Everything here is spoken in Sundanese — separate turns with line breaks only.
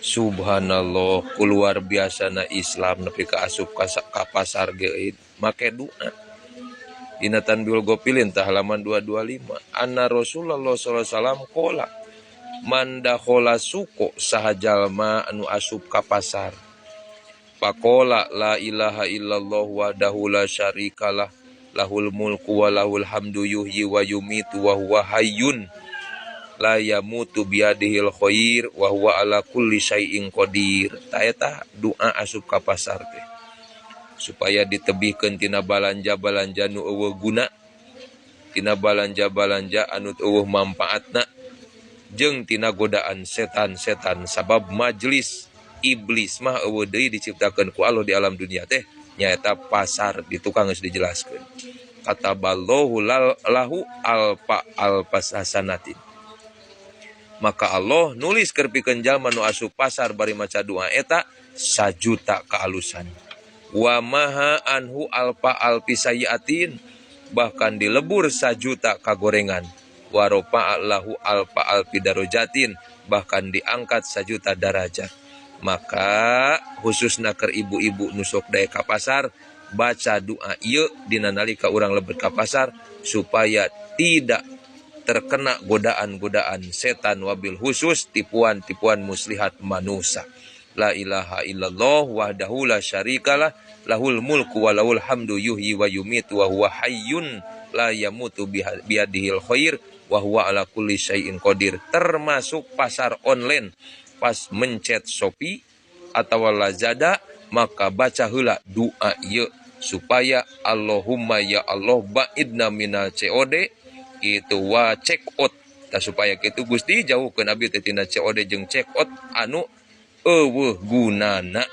Subhanallah, ku luar biasana Islam nepi ka asup ka pasar ge make doa. Dina Tanbihul Ghafilin tah halaman 225, anna Rasulullah sallallahu alaihi wasallam qala man dakhala suqa, saha jalma anu asup ka pasar, faqala la ilaha illallah wahdahu la syarikalah lahul mulku wa lahul hamdu yuhyi wa yumitu wa huwa hayyun la yamutu biyadihil khair wa huwa ala kulli syai'in qadir. Ta eta doa asup ka pasar teh supaya ditebihkeun tina balanja-balanja nu eueuh guna, tina balanja-balanja anu eueuh manfaatna, jeung tina godaan setan-setan, sabab majelis iblis mah eueuh deui diciptakeun ku Allah di alam dunia teh nyaeta pasar. Di tukang geus dijelaskeun, kataballahu lahu alfa alfas hasanatin, maka Allah nulis keur pikeun jalma nu asup pasar bari maca doa eta 1 juta kealusan, wa maha anhu alfa alfi sayyiatin, bahkan dilebur 1 juta kagorengan, wa rafa'a lahu alfa alfi darajatin, bahkan diangkat 1 juta derajat. Maka khususna keur ibu-ibu nu sok daek ka pasar, baca doa ieu dina nalika urang lebet ka pasar supaya tidak terkena godaan-godaan setan, wabil khusus tipuan-tipuan muslihat manusia. La ilaha illallah wahdahu la syarikalah lahul mulku wa lahul hamdu yuhyi wa yumitu wa huwa hayyun la yamutu biyadihil khair wa huwa ala kulli syai'in qadir. Termasuk pasar online, pas mencet Shopee atau Lazada, maka baca heula doa ieu supaya Allahumma ya Allah ba'idna minal COD itu wa check out ta, supaya kitu Gusti jauhkeun abdi teh tina COD jeung check out anu eueuh gunana.